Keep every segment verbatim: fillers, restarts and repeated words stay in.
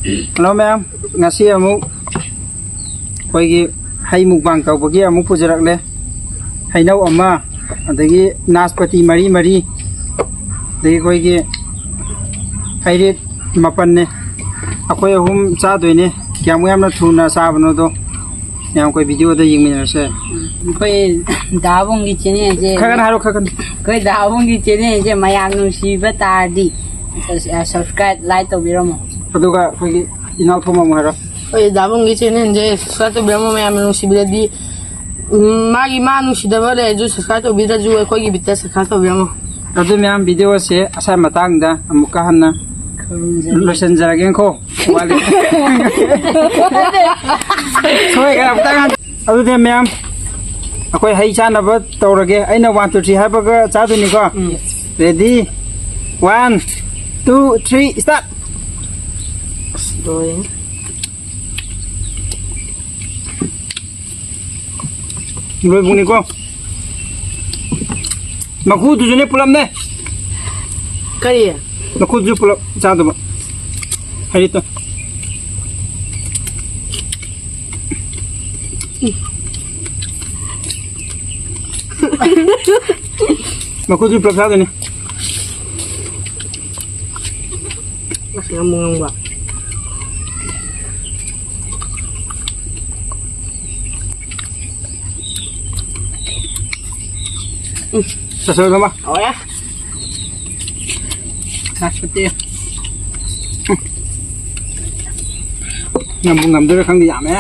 Hello ꯃꯌꯥꯝ, ꯉꯁꯤ ꯑꯃꯨꯛ ꯑꯩꯈꯣꯏꯒꯤ ꯍꯩ ꯃꯨꯛꯕꯥꯡ ꯇꯧꯕꯒꯤ ꯑꯃꯨꯛ ꯄꯨꯖꯔꯛꯂꯦ꯫ ꯍꯩꯅꯧ ꯑꯃ, ꯑꯗꯒꯤ ꯅꯥꯁꯄꯇꯤ ꯃꯔꯤ ꯃꯔꯤ, ꯑꯗꯒꯤ ꯑꯩꯈꯣꯏꯒꯤ ꯍꯩꯔꯤꯠ ꯃꯥꯄꯟꯅꯦ꯫ ꯑꯩꯈꯣꯏ ꯑꯍꯨꯝ ꯆꯥꯗꯣꯏꯅꯦ꯫ ꯀꯌꯥꯃꯨꯛ ꯌꯥꯝꯅ ꯊꯨꯅ ꯆꯥꯕꯅꯣꯗꯣ ꯃꯌꯥꯝ ꯑꯩꯈꯣꯏ ꯚꯤꯗꯤꯑꯣꯗ ꯌꯦꯡꯃꯤꯟꯅꯔꯁꯦ꯫ ꯑꯩꯈꯣꯏ ꯗꯥꯕꯨꯡꯒꯤ ꯆꯦꯅꯦꯜꯁꯦ, ꯈꯔ ꯀꯟꯅ ꯍꯥꯏꯔꯣ, ꯈꯔ ꯀꯟꯅ꯫ ꯑꯩꯈꯣꯏ ꯗꯥꯕꯨꯡꯒꯤ ꯆꯦꯅꯦꯜꯁꯦ ꯃꯌꯥꯝ ꯅꯨꯡꯁꯤꯕ ꯇꯥꯔꯗꯤ ꯁꯕꯁꯀ꯭ꯔꯥꯏꯕ, ꯂꯥꯏꯛ ꯇꯧꯕꯤꯔꯝꯃꯣ꯫ ꯑꯗꯨꯒ ꯑꯩꯈꯣꯏꯒꯤ ꯏꯅꯥꯎ ꯊꯣꯡ ꯑꯃꯨꯛ ꯍꯥꯏꯔꯣ꯫ ꯑꯩꯈꯣꯏ ꯗꯥꯕꯨꯡꯒꯤ ꯆꯦꯅꯦꯜꯁꯦ ꯁꯕꯁꯀ꯭ꯔꯥꯏꯕ ꯇꯧꯕꯤꯔꯝꯃꯣ ꯃꯌꯥꯝꯅ ꯅꯨꯡꯁꯤꯕꯤꯔꯗꯤ꯫ ꯎꯝ, ꯃꯥꯒꯤ ꯃꯥ ꯅꯨꯡꯁꯤꯗꯕ ꯂꯩꯔꯁꯨ ꯁꯕꯁꯀ꯭ꯔꯥꯏꯕ ꯇꯧꯕꯤꯗ꯭ꯔꯁꯨ ꯑꯩꯈꯣꯏꯒꯤ ꯕꯤꯠꯇ ꯁꯕꯁꯀ꯭ꯔꯥꯏꯕ ꯇꯧꯕꯤꯔꯝꯃꯣ꯫ ꯑꯗꯨ ꯃꯌꯥꯝ ꯚꯤꯗꯤꯑꯣꯁꯦ ꯑꯁꯥꯏ ꯃꯇꯥꯡꯗ ꯑꯃꯨꯛꯀ ꯍꯟꯅ ꯈꯨꯔꯨꯝꯖꯔꯤ꯫ ꯂꯣꯏꯁꯤꯟꯖꯔꯒꯦꯀꯣ꯫ ꯋꯥꯠꯂꯤ꯫ ꯁꯣꯏꯈ꯭ꯔꯦ, ꯑꯃꯨꯛꯇꯪ ꯍꯟ-, ꯑꯗꯨꯗꯤ ꯃꯌꯥꯝ ꯑꯩꯈꯣꯏ ꯍꯩ ꯆꯥꯅꯕ ꯇꯧꯔꯒꯦ꯫ ꯑꯩꯅ ꯋꯥꯟ ꯇꯨ ꯊ꯭ꯔꯤ ꯍꯥꯏꯕꯒ ꯆꯥꯗꯣꯏꯅꯤꯀꯣ꯫ ꯎꯝ꯫ Ready? One, two, three, start! ꯑꯁ, ꯂꯣꯏꯔꯦ꯫ ꯂꯣꯏꯕꯨꯅꯤꯀꯣ꯫ ꯃꯀꯨꯗꯨꯁꯨꯅꯦ ꯄꯨꯂꯞꯅꯦ꯫ ꯀꯔꯤ? ꯃꯀꯨꯗꯨꯁꯨ ꯄꯨꯂꯞ ꯆꯥꯗꯕ꯫ ꯍꯩꯔꯤꯠꯇꯣ꯫ ꯃꯀꯨꯗꯨꯁꯨ ꯄꯨꯂꯞ ꯆꯥꯗꯣꯏꯅꯦ꯫ ꯑꯁ, ꯌꯥꯝ ꯉꯥꯡꯕ꯫ ꯎꯝ꯫ ꯆꯠꯁꯜꯂꯣ, ꯊꯝꯃꯣ꯫ ꯍꯥꯎꯔꯦ꯫ ꯅꯥꯁꯄꯇꯤ꯫ ꯎꯝ꯫ ꯉꯝꯕꯨ ꯉꯝꯗꯣꯏꯔꯥ ꯈꯪꯗꯦ, ꯌꯥꯝꯃꯦ꯫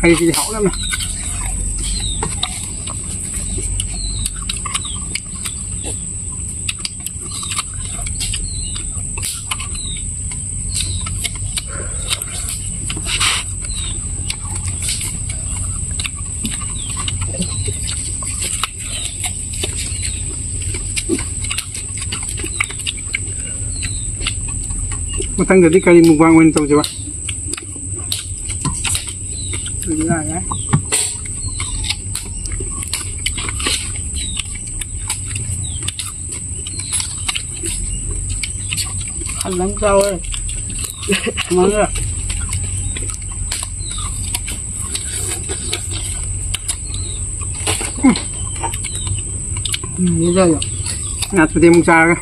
ꯍꯩꯁꯤꯗꯤ ꯍꯥꯎꯔꯝꯃꯦ꯫ ꯃꯊꯪꯗꯗꯤ ꯀꯔꯤ ꯃꯨꯛꯕꯥꯡ ꯑꯣꯏꯅ ꯇꯧꯁꯦꯕ? ꯑꯗꯨ ꯌꯥꯔꯦ꯫ ꯅꯪ ꯆꯥꯎꯋꯦ꯫ ꯃꯉꯥ꯫ ꯎꯝ, ꯌꯥꯏ, ꯌꯥꯏ꯫ ꯅꯥꯁꯄꯇꯤ ꯑꯃꯨꯛ ꯆꯥꯔꯒ꯫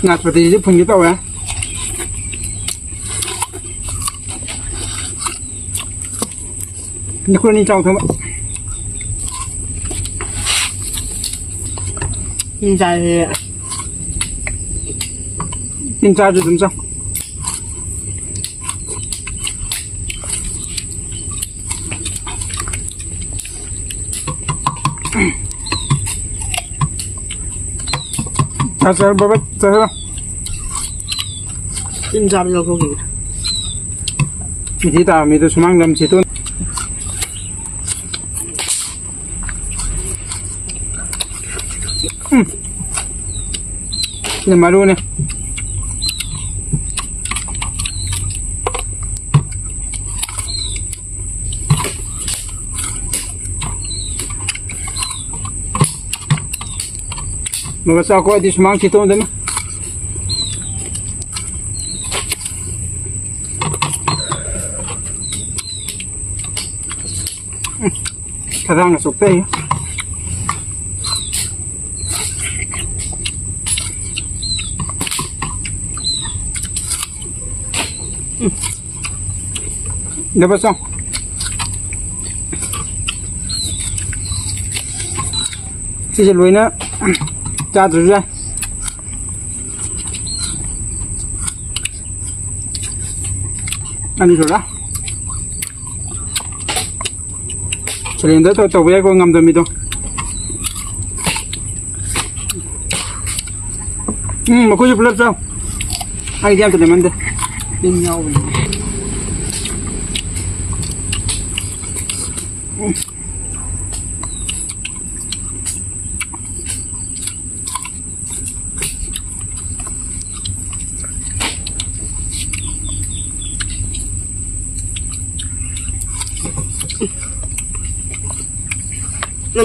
ꯅꯥꯁꯄꯇꯤꯁꯤ ꯐꯨꯟꯒꯦ ꯇꯧꯋꯦ꯫ ꯅꯈꯨꯠ ꯑꯅꯤ ꯆꯥꯎ ꯊꯝꯕ꯫ ꯇꯤꯟ ꯆꯥꯔꯦ꯫ ꯇꯤꯟ ꯆꯥꯔꯁꯨ ꯑꯗꯨꯝ ꯆꯥꯎ꯫ ꯆꯥ, ꯆꯥ, ꯕꯕꯥ, ꯆꯥ, ꯆꯥ꯫ ꯇꯤꯟ ꯆꯥꯕ ꯂꯧꯊꯣꯛꯈꯤꯒꯦ꯫ ꯏꯊꯤ ꯇꯥꯕ ꯃꯤꯗꯣ ꯁꯨꯃꯥꯡ ꯂꯝ ꯁꯤꯠꯇꯣꯛ꯫ ꯎꯝ꯫ ꯁꯤꯅ ꯃꯔꯨꯅꯦ꯫ ꯃꯒ ꯆꯥꯛꯀꯣ ꯑꯩꯗꯤ ꯁꯨꯃꯥꯡ ꯁꯤꯠꯇꯣꯛꯑꯗꯅ꯫ ꯈꯗꯥꯡꯒ ꯆꯣꯛꯊꯩ꯫ ꯗꯕ ꯆꯥꯎ꯫ ꯁꯤꯁꯦ ꯂꯣꯏꯅ ꯆꯥꯗ꯭ꯔꯁꯨ ꯌꯥꯏ꯫ ꯑꯅꯤ ꯁꯨꯔꯥ꯫ ꯁꯤꯂꯤꯟꯗꯔ ꯇꯧ-, ꯇꯧꯕ ꯌꯥꯏꯀꯣ, ꯉꯝꯗꯕ ꯃꯤꯗꯣ꯫ ꯎꯝ, ꯃꯈꯣꯏꯁꯨ ꯄꯨꯂꯞ ꯆꯥꯎ꯫ ꯑꯩꯗꯤ ꯑꯝꯇ ꯂꯩꯃꯟꯗꯦ꯫ ꯇꯤꯟ ꯌꯥꯎꯕꯅꯦ꯫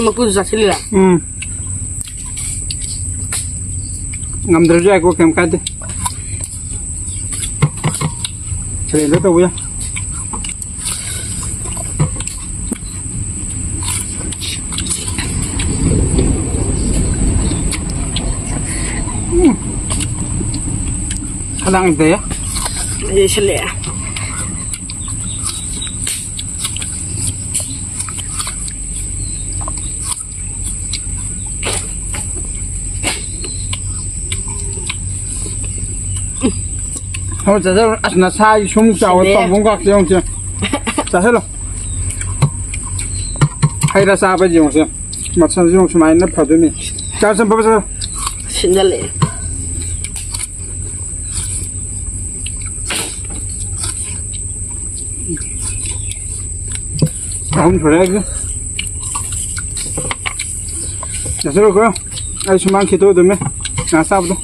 ꯃꯀꯨꯗꯨ ꯆꯥꯁꯤꯜꯂꯤꯔ? ꯎꯝ꯫ ꯉꯝꯗ꯭ꯔꯁꯨ ꯌꯥꯏꯀꯣ, ꯀꯩꯝ ꯀꯥꯏꯗꯦ꯫ ꯁꯔꯦꯟꯗꯔ ꯇꯧꯕ ꯌꯥꯏ꯫ ꯎꯝ꯫ ꯈꯗꯥꯡꯗꯦ꯫ ꯌꯩꯁꯜꯂꯛꯑꯦ꯫ ꯍꯣꯏ, ꯆꯥꯖꯔꯣ꯫ ꯑꯁ, ꯅꯁꯥꯒꯤ ꯁꯨꯝ ꯆꯥꯎꯋꯦ, ꯁꯤꯗꯤ꯫ ꯄꯥꯝꯕꯣꯝ ꯀꯥꯛꯁꯦ ꯌꯦꯡꯉꯨꯁꯦ꯫ ꯆꯥꯁꯤꯜꯂꯣ꯫ ꯍꯩ ꯔꯥ ꯆꯥꯕ ꯌꯦꯡꯉꯨꯁꯦ꯫ ꯃꯁꯜꯁꯨ ꯌꯦꯡꯉꯨ ꯁꯨꯃꯥꯏꯅ ꯐꯗꯣꯏꯅꯤ꯫ ꯆꯥꯔꯣ, ꯆꯥꯔꯣ, ꯐꯕꯠ ꯆꯥꯔꯣ꯫ ꯁꯤꯟꯖꯜꯂꯛꯑꯦ꯫ ꯑꯍꯨꯝ ꯁꯨꯔꯦ ꯑꯩꯒꯤ꯫ ꯆꯥꯁꯤꯜꯂꯨꯀꯣ꯫ ꯑꯩ ꯁꯨꯃꯥꯡ ꯈꯦꯠꯇꯣꯛꯑꯗꯣꯏꯃꯦ꯫ ꯉꯥ ꯆꯥꯕꯗꯣ꯫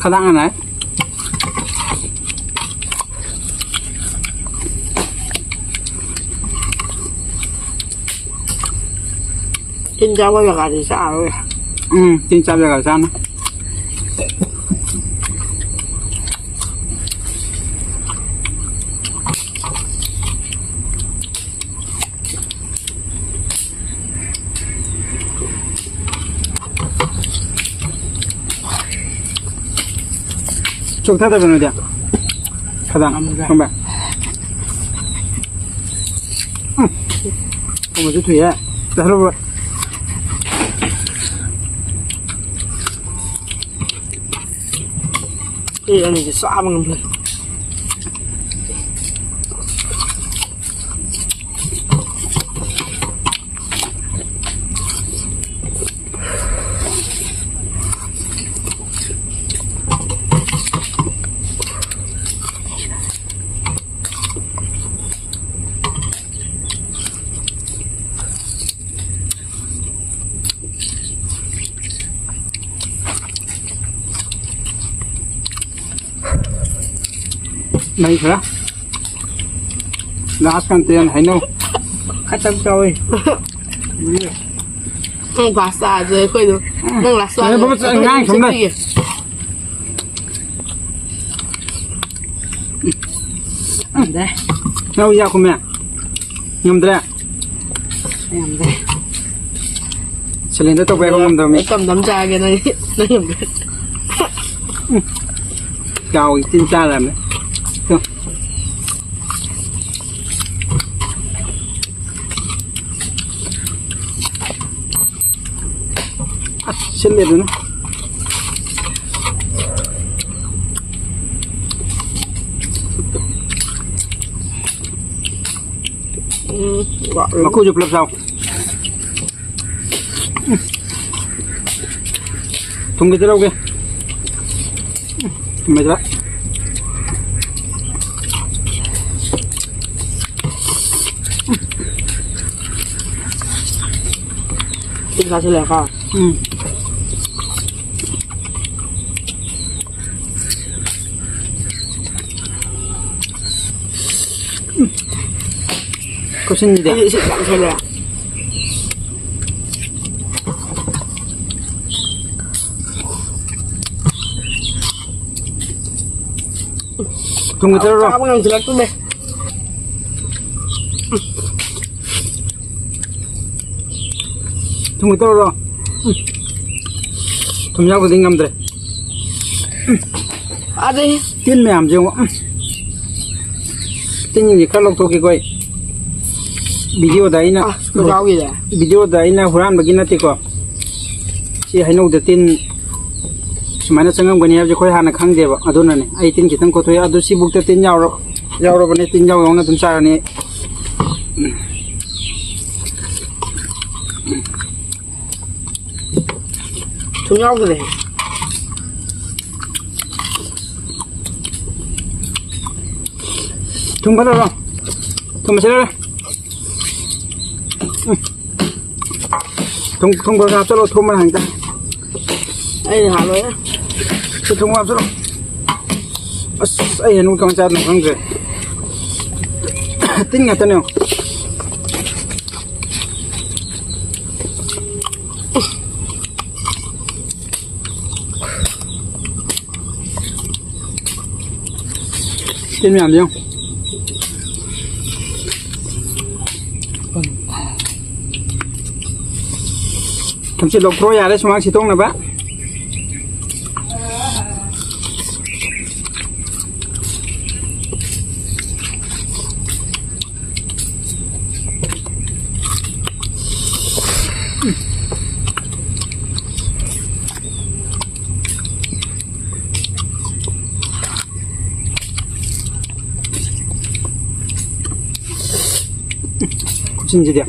ꯈꯗꯥꯡ ꯅꯥꯏ꯫ ꯇꯤꯟ ꯆꯥꯕ ꯖꯒꯥꯗꯤ ꯆꯥꯔꯣꯏ꯫ ꯎꯝ, ꯇꯤꯟ ꯆꯥꯕ ꯖꯒꯥ ꯆꯥꯅꯤ꯫ ꯆꯣꯛꯊꯗꯕ꯭ꯔꯥ ꯅꯣꯏꯗꯤ? ꯈꯗꯥꯡ꯫ ꯉꯝꯗ꯭ꯔꯦ꯫ ꯈꯪꯕ꯭ꯔꯥ? ꯎꯝ꯫ ꯊꯨꯝꯕꯁꯨ ꯊꯨꯏꯍꯦ꯫ ꯆꯥꯊꯣꯛ꯫ ꯑꯩ ꯑꯅꯤꯁꯦ ꯆꯥꯕ ꯉꯝꯗ꯭ꯔꯦ꯫ ꯃꯍꯤ ꯈꯔ꯫ Last content ꯍꯩꯅꯧ꯫ ꯈꯇꯪ ꯆꯥꯎꯋꯤ꯫ ꯅꯪ ꯂꯥꯁ ꯆꯥꯁꯦ ꯑꯩꯈꯣꯏꯗꯣ꯫ ꯅꯪ ꯂꯥꯁ ꯆꯥꯁꯦ꯫ ꯑꯦ, ꯕꯕꯥ, ꯉꯥꯡ ꯁꯨꯝ ꯂꯩ꯫ ꯉꯝꯗ꯭ꯔꯦ꯫ ꯅꯪ ꯌꯥ ꯀꯨꯝꯃꯦ? ꯉꯝꯗ꯭ꯔꯦ? ꯉꯝꯗ꯭ꯔꯦ꯫ Surrender ꯇꯧꯕ ꯍꯥꯏꯕ ꯉꯝꯗꯕ ꯃꯤ꯫ ꯇꯝ ꯇꯝ ꯆꯥꯒꯦ ꯅꯪ꯫ ꯅꯪ ꯉꯝꯗ꯭ꯔꯦ꯫ ꯆꯥꯎ, ꯇꯤꯟ ꯆꯥꯔꯝꯃꯦ꯫ ꯇꯨ꯫ ꯑꯁ, ꯁꯤꯜꯂꯦꯗꯅ꯫ ꯎꯝ, ꯋꯥ-, ꯃꯀꯨꯁꯨ ꯄꯨꯂꯞ ꯆꯥꯎ꯫ ꯊꯨꯝ ꯈꯤꯇ ꯂꯧꯒꯦ꯫ ꯊꯨꯝ ꯂꯩꯇ꯭ꯔꯦ꯫ ꯇꯤꯟ ꯆꯥꯁꯤꯜꯂꯦꯀꯣ꯫ ꯎꯝ꯫ ꯀꯣꯏꯁꯟꯁꯤꯗꯤ꯫ ꯑꯩ ꯏꯁꯤꯡ ꯌꯥꯝ ꯊꯛꯑꯦ꯫ ꯊꯨꯝ ꯈꯤꯇ ꯂꯧꯔꯣ꯫ ꯆꯥꯕ ꯉꯝꯁꯤꯜꯂꯛꯇ꯭ꯔꯦ꯫ ꯊꯨꯝ ꯈꯤꯇ ꯂꯧꯔꯣ꯫ ꯎꯝ꯫ ꯊꯨꯝ ꯌꯥꯎꯗ꯭ꯔꯗꯤ ꯉꯝꯗ꯭ꯔꯦ꯫ ꯎꯝ꯫ ꯑꯗꯩ ꯇꯤꯟ ꯃꯌꯥꯝꯁꯦ ꯌꯦꯡꯉꯣ꯫ ꯎꯝ꯫ ꯇꯤꯟꯁꯤꯡꯁꯦ ꯈꯔ ꯂꯧꯊꯣꯛꯀꯦꯀꯣ ꯑꯩ꯫ Video ꯗ ꯑꯩꯅ ꯑꯁ, ꯈꯨꯆꯥꯎꯒꯤꯁꯦ꯫ Video ꯗ ꯑꯩꯅ ꯍꯨꯔꯥꯟꯕꯒꯤ ꯅꯠꯇꯦꯀꯣ꯫ ꯁꯤ ꯍꯩꯅꯧꯗ ꯇꯤꯟ ꯁꯨꯃꯥꯏꯅ ꯆꯪꯉꯝꯒꯅꯤ ꯍꯥꯏꯕꯁꯦ ꯑꯩꯈꯣꯏ ꯍꯥꯟꯅ ꯈꯪꯗꯦꯕ꯫ ꯑꯗꯨꯅꯅꯦ ꯑꯩ ꯇꯤꯟ ꯈꯤꯇꯪ ꯀꯣꯠꯊꯣꯛꯑꯦ꯫ ꯑꯗꯨ ꯁꯤ ꯕꯨꯛꯇ ꯇꯤꯟ ꯌꯥꯎꯔ-, ꯌꯥꯎꯔꯕꯅꯦ꯫ ꯇꯤꯟ ꯌꯥꯎ ꯌꯥꯎꯅ ꯑꯗꯨꯝ ꯆꯥꯔꯅꯤ꯫ ꯊꯨꯝ ꯌꯥꯎꯗ꯭ꯔꯦ꯫ ꯊꯨꯝ ꯈꯔ ꯂꯧꯔꯣ꯫ ꯊꯨꯝ ꯃꯁꯤꯔ꯫ ꯎꯝ꯫ ꯊꯨꯝ, ꯊꯨꯝ ꯈꯔ ꯍꯥꯞꯆꯜꯂꯣ, ꯊꯨꯝ ꯃꯅꯥ ꯍꯦꯟꯇ꯫ ꯑꯩꯅ ꯍꯥꯞꯂꯣꯏ꯫ ꯁꯤ ꯊꯨꯝ ꯍꯥꯞꯆꯜꯂꯣ꯫ ꯑꯁ, ꯑꯩ ꯍꯩꯅꯧ ꯀꯃꯥꯏ ꯆꯥꯗꯣꯏꯅꯣ ꯈꯪꯗ꯭ꯔꯦ꯫ ꯇꯤꯟ ꯉꯥꯛꯇꯅꯦ꯫ ꯇꯤꯟ ꯃꯌꯥꯝꯁꯦ ꯌꯦꯡꯉꯣ꯫ ꯊꯨꯝꯆꯤꯠ ꯂꯧꯊꯣꯛꯑꯣ ꯌꯥꯔꯦ, ꯁꯨꯃꯥꯡ ꯁꯤꯠꯇꯣꯛꯅꯕ꯫ ꯈꯨꯠꯁꯤꯟꯁꯤꯗꯤ꯫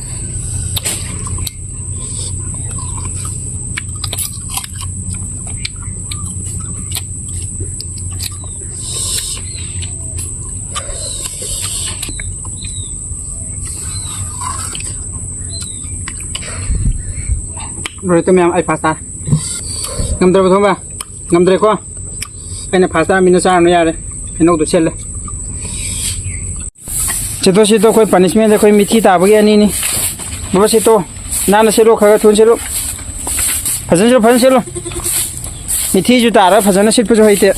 ꯂꯣꯏꯔꯦ ꯃꯌꯥꯝ, ꯑꯩ ꯐꯥꯁ ꯇꯥꯔꯦ꯫ ꯉꯝꯗ꯭ꯔꯕ ꯊꯣꯝꯕ? ꯉꯝꯗ꯭ꯔꯦꯀꯣ? ꯑꯩꯅ ꯐꯥꯁ ꯇꯥꯔꯃꯤꯅ ꯆꯥꯔꯅꯨ ꯌꯥꯔꯦ꯫ ꯍꯩꯅꯧꯗꯣ ꯁꯦꯠꯂꯦ꯫ ꯁꯤꯠꯇꯣ, ꯁꯤꯠꯇꯣ, ꯑꯩꯈꯣꯏ ꯄꯅꯤꯁꯃꯦꯟꯗ ꯑꯩꯈꯣꯏ ꯃꯤꯊꯤ ꯇꯥꯕꯒꯤ ꯑꯅꯤꯅꯤ꯫ ꯕꯕꯥ ꯁꯤꯠꯇꯣ, ꯅꯥꯟꯅ ꯁꯤꯠꯂꯣ, ꯈꯔ ꯈꯔ ꯊꯨꯅ ꯁꯤꯠꯂꯨ꯫ ꯐꯖꯅ ꯁꯤꯠꯂꯨ, ꯐꯖꯅ ꯁꯤꯠꯂꯨ꯫ ꯃꯤꯊꯤꯁꯨ ꯇꯥꯔꯒ ꯐꯖꯅ ꯁꯤꯠꯄꯁꯨ ꯍꯩꯇꯦ꯫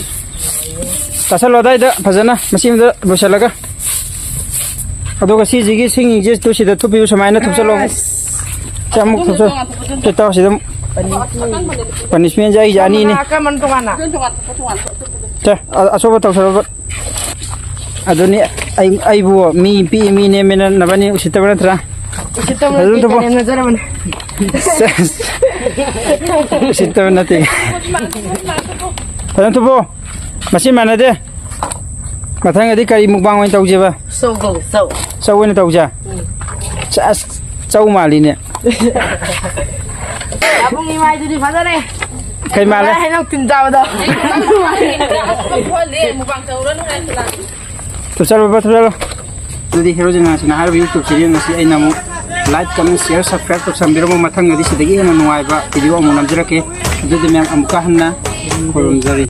ꯇꯥꯁꯜꯂꯣ ꯑꯗꯥꯏꯗ ꯐꯖꯅ, ꯃꯁꯤ ꯑꯃꯗ ꯂꯣꯏꯁꯤꯜꯂꯒ꯫ ꯑꯗꯨꯒ ꯁꯤꯁꯤꯒꯤ ꯁꯤꯡꯁꯦ ꯇꯨ ꯁꯤꯗ ꯊꯨꯞꯄꯤꯌꯨ, ꯁꯨꯃꯥꯏꯅ ꯊꯨꯞꯆꯜꯂꯣ꯫ ꯁꯤ ꯑꯃꯨꯛ ꯊꯨꯞꯆꯜ-, ꯁꯤ ꯇꯧ, ꯁꯤꯗ ꯑꯃꯨꯛ꯫ ꯄꯅꯤꯁꯃꯦꯟꯁꯦ ꯑꯩꯁꯦ ꯑꯅꯤꯅꯤ꯫ ꯑꯀꯟꯕꯅ ꯇꯣꯉꯥꯟꯅ꯫ ꯁꯦ, ꯑ-, ꯑꯆꯧꯕ ꯇꯧꯁꯜꯂꯣ꯫ ꯑꯗꯨꯅꯤ ꯑꯩ, ꯑꯩꯕꯨ ꯃꯤ ꯄꯤꯛꯏ ꯃꯤ ꯅꯦꯝꯃꯦꯅ ꯅꯕꯅꯤ ꯎꯁꯤꯠꯇꯕ ꯅꯠꯇ꯭ꯔꯥ? ꯎꯁꯤꯠꯇꯕ ꯐꯖꯅ ꯅꯠꯇꯦ, ꯊꯨꯞꯄꯣ꯫ ꯀꯔꯦꯝꯅꯖꯔꯕꯅꯤ꯫ ꯁꯦꯁ꯫ ꯎꯁꯤꯠꯇꯕ ꯅꯠꯇꯦ꯫ ꯐꯖꯅ ꯊꯨꯞꯄꯣ꯫ ꯃꯁꯤ ꯃꯥꯟꯅꯗꯦ꯫ ꯃꯊꯪꯗꯗꯤ ꯀꯔꯤ ꯃꯨꯛꯕꯥꯡ ꯑꯣꯏꯅ ꯇꯧꯁꯦꯕ? ꯆꯧ ꯇꯧ, ꯆꯧ꯫ ꯆꯧ ꯑꯣꯏꯅ ꯇꯧꯁꯦ? ꯎꯝ꯫ ꯁꯦꯁ, ꯆꯧ ꯃꯥꯜꯂꯤꯅꯦ꯫ ꯄꯥꯕꯨꯡꯒꯤ ꯃꯥꯏꯗꯨꯗꯤ ꯐꯖꯔꯦ꯫ ꯀꯩ ꯃꯥꯜꯂꯦ? ꯍꯩꯅꯧ ꯇꯤꯟ ꯆꯥꯕꯗꯣ꯫ ꯊꯨꯞꯆꯜꯂꯨ, ꯊꯨꯞꯆꯜꯂꯨ꯫ ꯑꯗꯨꯗꯤ ꯍꯦꯔꯣ ꯖꯦꯅꯥꯁꯤꯅ ꯍꯥꯏꯔꯤꯕ YouTube channel ꯑꯁꯤ ꯑꯩꯅ ꯑꯃꯨꯛ like, comment, share, subscribe ꯇꯧꯁꯟꯕꯤꯔꯝꯃꯣ꯫ ꯃꯊꯪꯗꯗꯤ ꯁꯤꯗꯒꯤ ꯍꯦꯟꯅ ꯅꯨꯡꯉꯥꯏꯕ video ꯑꯃꯨꯛ ꯅꯝꯖꯔꯛꯀꯦ꯫ ꯑꯗꯨꯗꯤ ꯃꯌꯥꯝ ꯑꯃꯨꯛꯀ ꯍꯟꯅ ꯈꯨꯔꯨꯝꯖꯔꯤ꯫